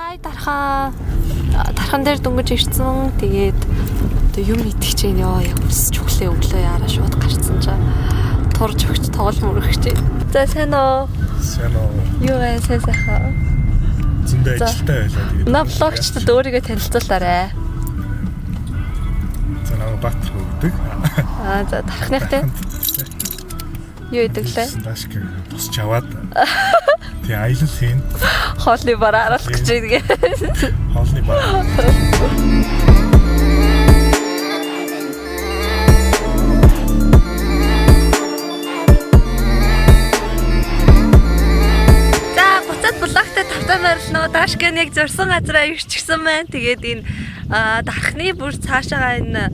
Хай Дархан. Дархан дээр дөнгөж ирсэн. Тэгээд одоо юм идэх чинь ёо яг өсч өглөө өглөө яараа шууд гарцсан чинь турж өгч тоглол мөрөх чинь. За сайн уу? Сайн уу? Юу вэ? Сайн сайхан. Зөндөө За. ажилтай байлаа тэгээд. Манай блогчдод өөрийгөө танилцуулаарай. За намайг Баатар гэдэг. Аа за Дархных те. Юу идэг лээ? Дашк тусч аваад. Тэгээ аялал хийн. Хоолны бараа харуулах гэж байна. Хоолны бараа. За буцаад блогтой тавтай морилно. Дашкэн яг зорсон газараа ирчихсэн байна. Тэгээд энэ Дархны бүр цаашаага энэ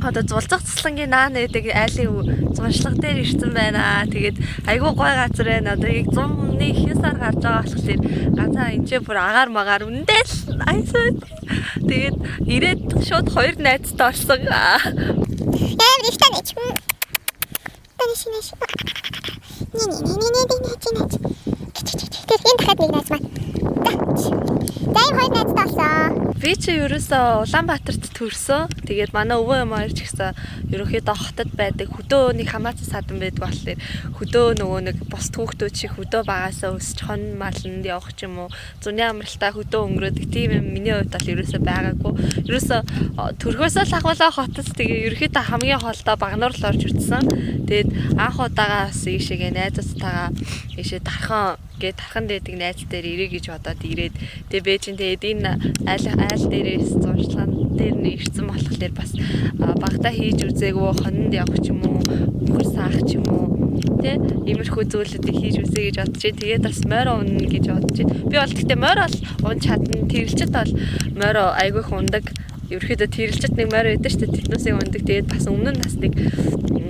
одоо зулцах цэцлэнгийн наан гэдэг айлын зуншлага дээр ирсэн байна. Тэгээд айгүй гой газар байна. Одоо яг 100-ны ихэнх сар гарч байгаа болохоор газар энэ ч бүр агаар магаар үндэ л айсаа. Тэгээд ирээд шууд хоёр найзтай олсон. Амар их тань. Тань шинэ шин. Ни ни ни ни ни ни ни ни. Тэр энэ дахиад нэг найз маань. За. За ийм хоёр найзтай болсон. Би чи ерөөсөө Улаанбаатарт төрсөн. Тэгээд манай өвөө юм хоёр ч гэсэн ерөнхийдөө хотод байдаг. Хөдөө нэг хамаацсан садан байдаг болохоор хөдөө нөгөө нэг бус хүүхдүүд шиг хөдөө багасаа өсч хон маланд явах ч юм уу зуны амралтаа хөдөө өнгөрөөдөг тийм юм миний хувьд бол ерөөсөө байгаагүй. Ерөөсөө төрхөөсөө л агуулаа хотод тэгээ ерөнхийдөө хамгийн хоолтой багнуур л орж ирсэн. Тэгээд анх удаага бас ийшээгээ найзуудтайгаа ийшээ Дархан гээд Дархан дээдэг найз дээр ирээ гэж бодоод ирээд тэгээ бэ чин тэгээд энэ айл айл дээрээс зуршлаган дээр нь ирсэн болохоор бас багтаа хийж үзээгүй хононд явах ч юм уу үхэр саах ч юм уу тэ иймэрхүү зүйлүүдийг хийж үзье гэж бодож чинь тэгээд бас морь унна гэж бодож чинь би бол гэхдээ морь бол унж чадна, тэрэлчт бол морь айгүй их ундаг. Ерөөхдөө тэрэлчт нэг морь байдаг шүү дээ, тэднүүсийг ундаг. Тэгээд бас өмнө нь бас нэг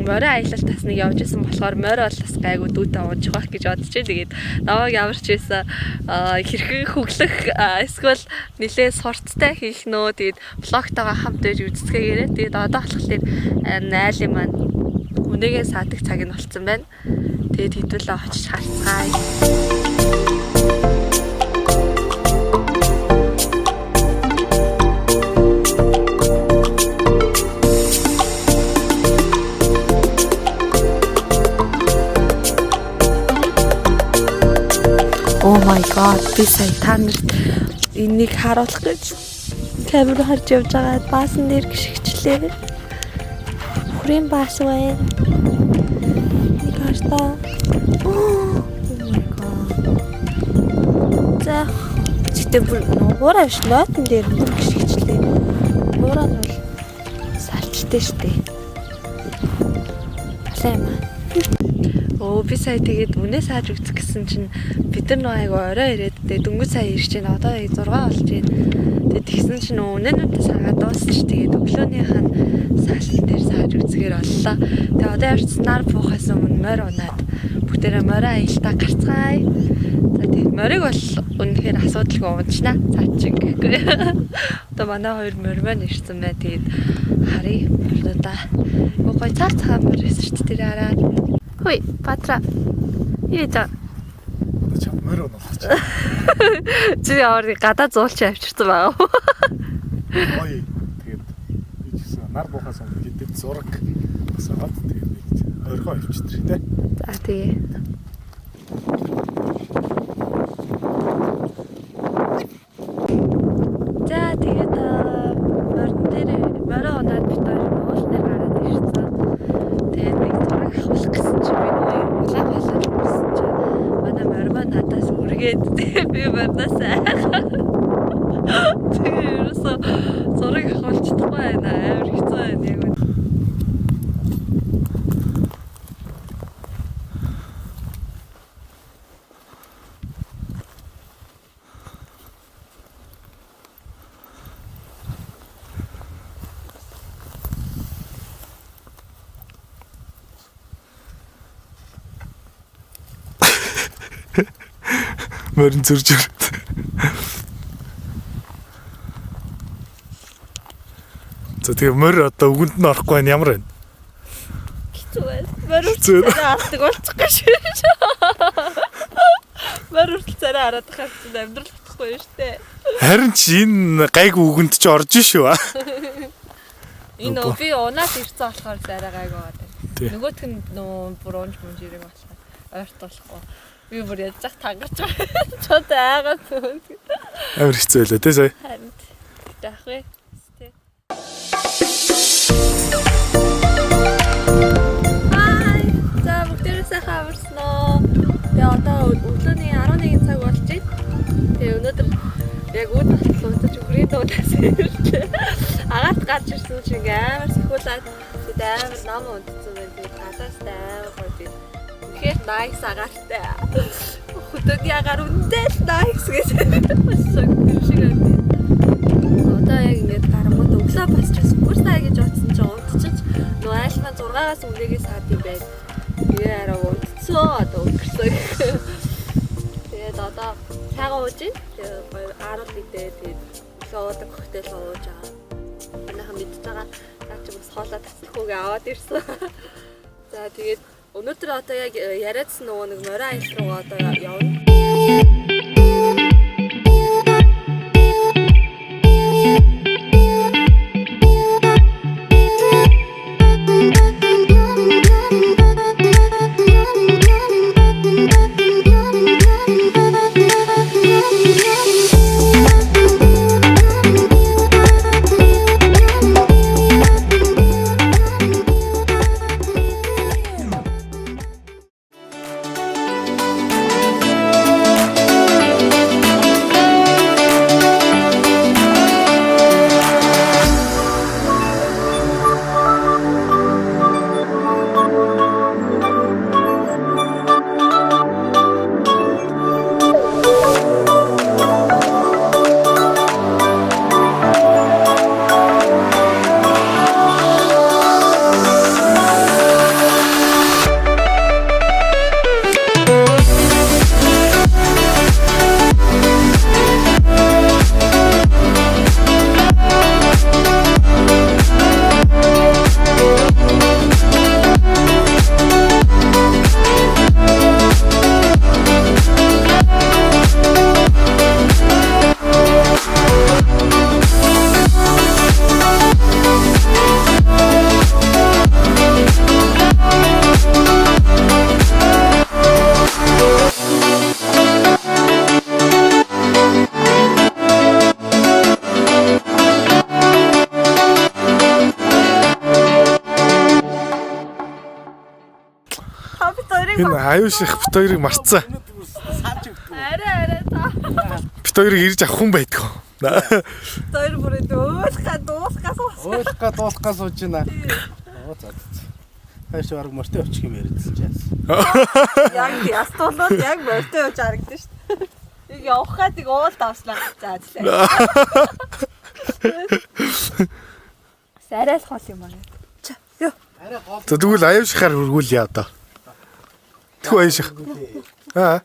морин аялалд бас нэг явж исэн болохоор морь бол бас гайгүй дүүтэй унж байх гэж бодож чинь. Тэгээд намайг ямар ч байсан хэрхэн хөглөх эсвэл нэлээ сурцтай хийх нөө тэгээд блогтойгоо хамт байж үзцгээгээрээ. Тэгээд одоо болохоор айлын маань үнэгээ саадаг цаг нь болцсон байна. Тэгээд хэдүүлээ очиж харцгаая. Oh my god, би сая та нарт энийг харуулах гэж камер харж явж байгаа баасан дээр гიშгчлээ. Хүрийн баас байна. Нэг хартаа. Oh my god. За гэтээ бүр нугуураа биш нойтон дээр бүр гიშгчлээ. Нугуураа нь бол салталтай штэ. Алаа юм аа. Өө би сая тэгээд үнэ сааж үзэх гэсэн чинь бид нар нэг айгу орой ирээд тэгээд дөнгөж сая ирж байна. Одоо яг 6 болж байна. Тэгээд тэгсэн чинь үнэнүүдээ саагаад дуусч тэгээд өглөөнийх нь саалтан дээр сааж үзэхээр боллоо. Тэгээд одоо явж нар буухаас өмнө морь унаад бүгдээрээ морин аялтаа гарцгаая. За тэгээд морийг бол үнэхээр асуудалгүй унчнаа. Цаа чи гэхгүй. Одоо манай хоёр морь маань ирсэн байна. Тэгээд харъя моринуудаа. Гой гой цаар цагаан морь байсан шүү дээ тэр араа. Хүй, Патра. Юу яа? Одоо чам морь унуулах чи. Чи ямар нэг гадаа зуулч авчирсан байгаа уу? Ой тэгээд би ч гэсэн нар буухаас өмнө хэдэд зураг бас аваад тэгээд нэг орхио авчирч тэ. За тэгээ. За тэгээд морин дээр морин унаад бит хоёр уул дээр гараад ирсэн. Тэгээд нэг зураг авах гэсэн чи би нөгөө юм улаан халаад ирсэн чи манай морь маань надаас үргээд тэгээ би морноос айхаа. Тэгээ ерөөсөө зураг авах чадахгүй байна. Амар хэцүү байна яг үн. Морин зурж өрт. За тэгээ морь одоо үгэнд нь орохгүй байна ямар байна? Хэцүү байна. Морь Хэцүү хүртэл царай хардаг болчих гэж. Морь хүртэл царай хараад хавцсан амьдрал байхгүй шүү дээ. Харин ч энэ гайгүй үгэнд чи орж шүү. Энэ нөө би унаад ирсэн болохоор арай гайгүй байгаа. Тий. Нөгөөх нь нөө бүр унж мунж ирэх болохоор ойрт болохгүй. Би бүр ядж зах тангарч байгаа. Чод айгаад түн. Амар хэцүү байлаа тий сая. Харин таах вэ? Тэ. Хай. За бүгдээрээ сайхан амарсан уу? Тэгээ одоо өглөөний 11 цаг болж байна. Тэгээ өнөөдөр яг үд батал унтаж үхрийн дуудаас иржээ. Агаат гарч ирсэн чинь ингээ амар сөхүүлээд тэгээд амар нам унтсан байна. Тэгээд гадаас амар гоё тийм. Үнэхээр nice агаартай. Хөдөөний агаар үндэ л nice гэж. Тэр шиг байна. Одоо яг ингээд гарангууд өглөө босчихсон. Бүр сая гэж бодсон чинь унтчих. Нөө айл маань 6-аас өмнөгээ саад юм байна. Тэгээ арай унтцсан. Одоо өнгөрсөн. Тэгээд одоо цайгаа ууж ин. Тэгээ гоё аарал идээ. Тэгээд өглөө уудаг коктейл ууж байгаа. Манайхан мэдж байгаа. Наа чи бас хоолоо таслахгүйгээ аваад ирсэн. За тэгээд өнөөдөр одоо яг яриадсан нөгөө нэг морин аялал руугаа одоо явна. Та бид хоёрыг Энэ аюу ших бит хоёрыг марцсан. арай арай та Бит хоёрыг ирж авах хүн байдгүй. хоёр бүр өөлхаа дуулахаа суусан. Уйлах дуулах сууж байна. Оо за. Хайш бараг морьтой очих юм яриадсан чи яасан. Яг ястуулаад яг морьтой явж харагдсан шүү дээ. Яг явах гад уул давслаа. За злээ. Арай л хол юм байна. Ча. Йоо. Арай гол. За тэгвэл аюу шихаар хөргүүлье одоо. Тэгвэл аюу ших. Аа.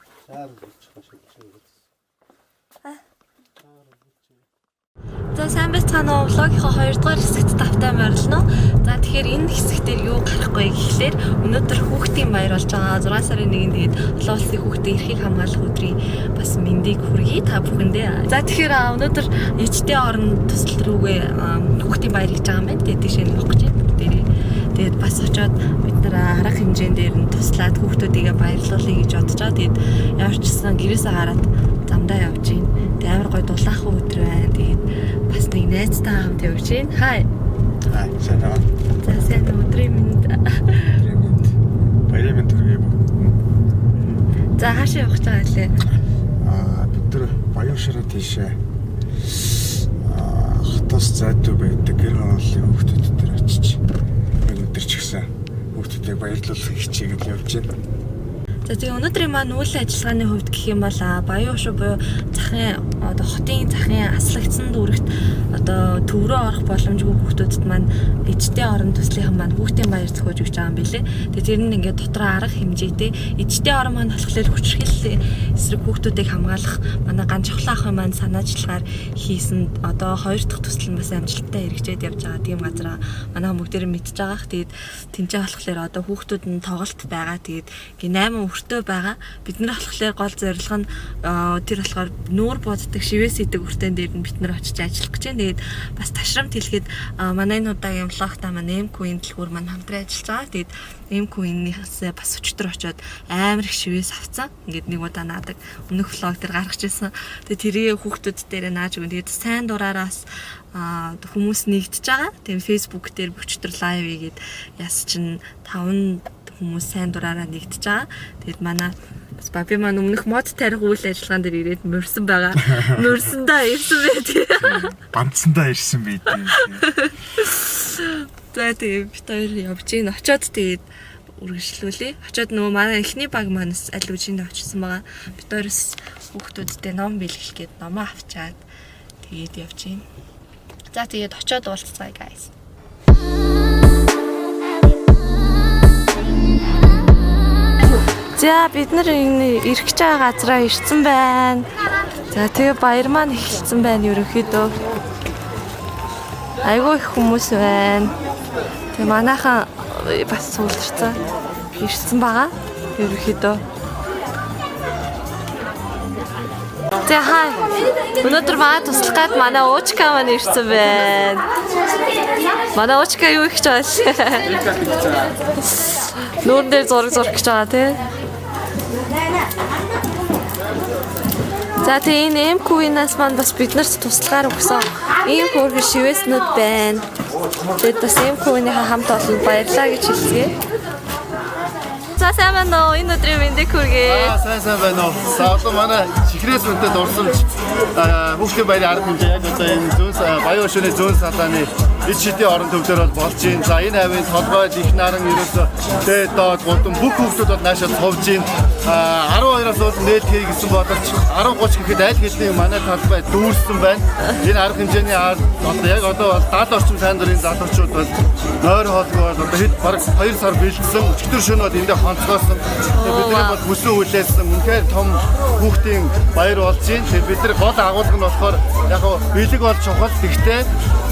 За сайн байцгаана уу? Влогийнхоо 2 дугаар хэсэгт тавтай морилно. За тэгэхээр энэ хэсэг дээр юу гарахгүй гэхлээр өнөөдөр хүүхдийн баяр болж байгаа. 6 сарын 1-нд тэгээд олон улсын хүүхдийн эрхийг хамгаалах өдрийн бас мэндийг хүргэе та бүхэндээ. За тэгэхээр өнөөдөр ээжтэй орон тусал рүүгээ хүүхдийн баяр хийж байгаа юм байна. Тэгээд тийшээ нөх гэж байна бүгдээрээ. Тэгээд бас очиод бид нар арга хэмжээн дээр нь туслаад хүүхдүүдийгээ баярлуулъя гэж бодож байгаа. Тэгээд ямар ч гэсэн гэрээсээ гараад замдаа явж гин. Тэгээд амар гоё дулаахан өдөр байна. Тэгээд бас нэг найзтай хамт явж гин. Хай. Аа, сайн аа. За сайн өдрийн мэнд. Өдрийн мэнд. Баярын мэнд төргий бүх. За хаашаа явах гэж байгаа лээ? Аа, бид нар баян ширээ тийшээ хотоос зайдуу байдаг гэр хорооллын хүүхдүүд дээр очиж яг өдөр ч гэсэн хүүхдүүдийг баярлуулах хичээгээд явж байна. За тэгээ өнөөдрийн маань үйл ажиллагааны хувьд гэх юм бол Баян ушуу буюу захын одоо хотын захын аслагдсан дүүрэгт одоо төв рүү орох боломжгүй хүүхдүүдэд маань ээжтэй орон төслийнхэн маань хүүхдийн баяр зохиож өгч байгаа юм билэ. Тэгээ тэр нь ингээд дотроо арга хэмжээтэй ээжтэй орон маань болохоор хүчирхийллийн эсрэг хүүхдүүдийг хамгаалах манай Ганчхлаа ахын маань санаачлагаар хийсэн одоо хоёр дахь төсөл нь бас амжилттай хэрэгжээд явж байгаа тийм газар манай бүгдээр мэдж байгаах. Тэгээд тэнцээ болохоор одоо хүүхдүүд нь тоглолт байгаа. Тэгээд ингээ 8 өртөө байгаа. Бид нар болохоор гол зорилго нь тэр болохоор нүүр буддаг, шивээс идэг өртөн дээр нь бид нар очиж ажиллах гэж байна. Тэгээд бас ташрамт хэлэхэд манай энэ удаагийн влогта манай M Queen дэлгүүр маань хамтран ажиллаж байгаа. Тэгээд M Queen-ийнхээс бас өчтөр очиод амар их шивээс авцсан. Ингээд нэг удаа наадаг өмнөх влог дээр гаргаж ирсэн. Тэгээд тэрийг хүүхдүүд дээрээ нааж өгөн. Тэгээд сайн дураараас хүмүүс нэгдэж байгаа. Тэгээд Facebook дээр өчтөр live хийгээд яс чин 5 хүмүүс сайн дураараа нэгдэж байгаа. Тэгээд манай бас баби маань өмнөх мод тарих үйл ажиллагаан дээр ирээд мөрсөн байгаа. Мөрсөндөө ирсэн байх. Бандсандаа ирсэн бий дээ. За тэгээ бит хоёр явж гин очоод тэгээд үргэлжлүүлье. Очоод нөгөө манай эхний баг манаас аль үжинд очсон байгаа. Бит хоёроос хүүхдүүдтэй ном бэлгэлэх гээд номоо авчаад тэгээд явж гин. За тэгээд очоод уулзцгаая guys. За бид нар энэ ирэх гэж байгаа газараа ирсэн байна. За тэгээ баяр маань эхэлсэн байна ерөнхийдөө. Айгүй их хүмүүс байна. Тэгээ манайхан бас сууларцсан ирсэн байгаа. Ерөнхийдөө. За хай. Өнөөдөр манай туслах гад манай уучка маань ирсэн байна. Манай уучка юу их гэж байгаа вэ? Нүүрэн дээр зураг зурах гэж байгаа тий. За тэгээ энэ M Queen-аас маань бас биднэрт туслагаар өгсөн ийм хөөрхөн шивээснүүд байна. Тэгээд бас M Queen-ийнхаа хамт олонд баярлалаа гэж хэлцгээе. За сайн байна уу? Энэ өдрийн мэндийг хүргэе. Сайн сайн байна уу? За одоо манай чихрээс үнэтэй дурсамж хүүхдийн баярын арга хэмжээ яг одоо энэ зүүн баян өшөөний зүүн салааны ид шидийн орон төв дээр бол болж байна. За энэ хавийн толгой их наран ерөөсөө дээд доод гудам бүх хүүхдүүд бол наашаа цовж байна. 12-оос бол нээлт хий гэсэн боловч 10:30 гэхэд аль хэдийн манай талбай дүүрсэн байна. Энэ арга хэмжээний ард одоо яг одоо бол 70 орчим сайн дурын залуучууд бол нойр хоолгүй бол одоо хэд бараг 2 сар бэлдсэн. Өчигдөр шөнө бол эндээ онцгойсон. Тэгээ бидний бол хүсэн хүлээсэн үнэхээр том хүүхдийн баяр болж байна. Тэгээ бид нар гол агуулга нь болохоор яг нь бэлэг бол чухал. Гэхдээ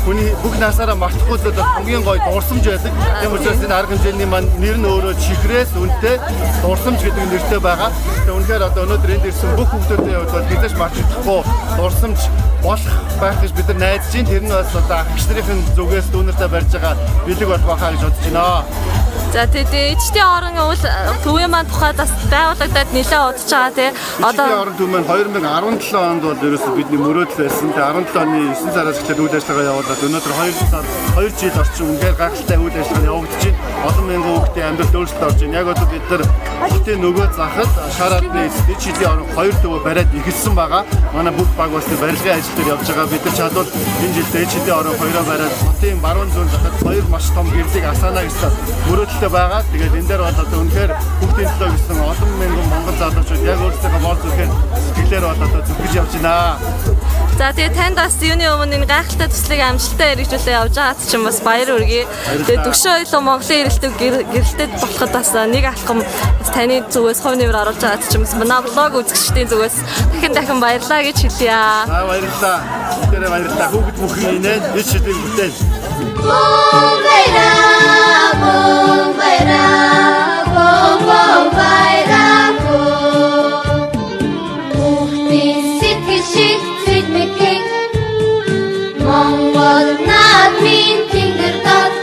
хүний бүх насаараа мартахгүй зүйл бол хамгийн гоё дурсамж байдаг. Тийм учраас энэ арга хэмжээний маань нэр нь өөрөө чихрээс үнэтэй дурсамж гэдэг нэртэй байгаа. Тэгээ үнэхээр одоо өнөөдөр энд ирсэн бүх хүүхдүүдийн хувьд бол хэзээ ч мартагдахгүй дурсамж болох байх гэж бид нар найдаж байна. Тэр нь бас одоо ах эгч нарын зүгээс дүүнертэй барьж байгаа бэлэг болох байхаа гэж бодож байна. За тэгээ ичдийн орон үйл төвийн маань тухайд бас байгуулагдаад нэлээд удаж байгаа тий. Одоо орон төв маань 2017 онд бол ерөөсөө бидний мөрөөдөл байсан. Тэгээ 17 оны 9 сараас эхлээд үйл ажиллагаа явуулаад өнөөдөр 2 сар 2 жил орчим үнэхээр гайхалтай үйл ажиллагаа явагдаж байна. Олон мянган хүүхдийн амьдралд өөрчлөлт орж байна. Яг одоо бид нар хотын нөгөө захад шар албаны эцэст ичдийн орон 2 төвөө бариад эхэлсэн байгаа. Манай бүх баг бас барилгын ажил дээр явж байгаа. Бид нар чадвал энэ жилдээ ичдийн орон 2-оо бариад хотын баруун зүүн захад 2 маш том гэрлийг асаана гэсэн мөрөөдөлтэй байгаа. Тэгээд энэ дээр бол одоо үнэхээр хүүхдийн төлөө гэсэн олон мянган монгол залуучууд яг өөрсдийнхөө бор зүрхээр сэтгэлээр бол одоо зүтгэж явж байна. За тэгээ танд бас юуны өмнө энэ гайхалтай төслийг амжилттай хэрэгжүүлээ явж байгаад чинь бас баяр хүргэе. Тэгээ Төгшөө ойлоо Монголын эрэлтөв гэрэлтэд болоход бас нэг алхам бас таны зүгээс хувь нэмэр оруулж байгаад чинь бас манай влог үзэгчдийн зүгээс дахин дахин баярлалаа гэж хэлье. За баярлалаа. Бүгдээрээ баярлалаа. Хүүхэд бүхэн инээд ич шидийг бүтээн. Хүүхдийн сэтгэл шиг цэцмэхэн Монгол наадмын тэнгэр дод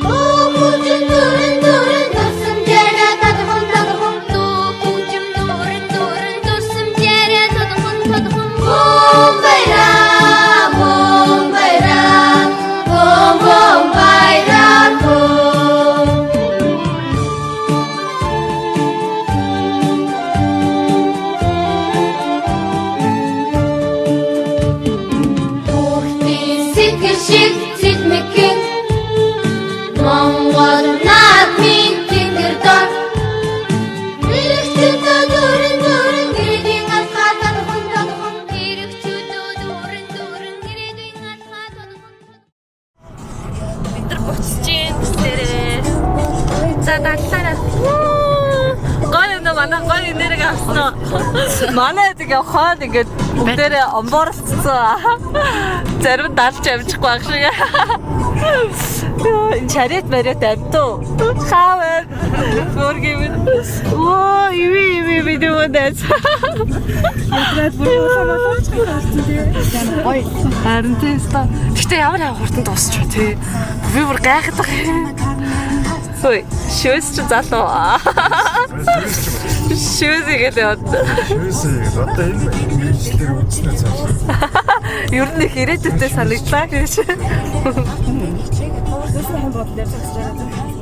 Хүүхүүчэн дөрөн дөрөн дурсам жараа тодхон тодхон Хүүхүүчэн дөрөн дөрөн дурсам жараа тодхон тодхон Бомбайра бомбайра бом бомбайра бом. Хүүхдийн сэтгэл шиг цэцмэхэн Монгол наадмын тэнгэр дор Эрэгчүүдөө дөрөн дөрөн гэрээдийн алхаа тодхон тодхон Эрэгчүүдөө дөрөн дөрөн гэрээдийн алхаа тодхон. Бид нар буцаж гин дээрээ. За даглаарай. Гоё юм манай гоё нэрэг явсан уу? Манай тэгээ хойно ингээд бүгдээрээ омборлцсон. Зарим нь далж амжихгүй байх шиг. Энэ чарет мариат амтуу. Хавар. Гөргивэн. Оо, иви иви би нөгөө найз. Ядраад бүр улаан болооч болсон тий. Гоё. Харин тийм ста. Гэтэ ямар яа хурдан дуусчих тий. Би бүр гайхаад байгаа юм. Хөөе, шивээс чи залуу. Шивээс игээл яваад. Шивээс игээл одоо энэ мэргэжлээр үзнэ цааш. Ер нь их ирээдүйдээ санагдлаа гэж. Бас хан бодлоор зогсож байгаа.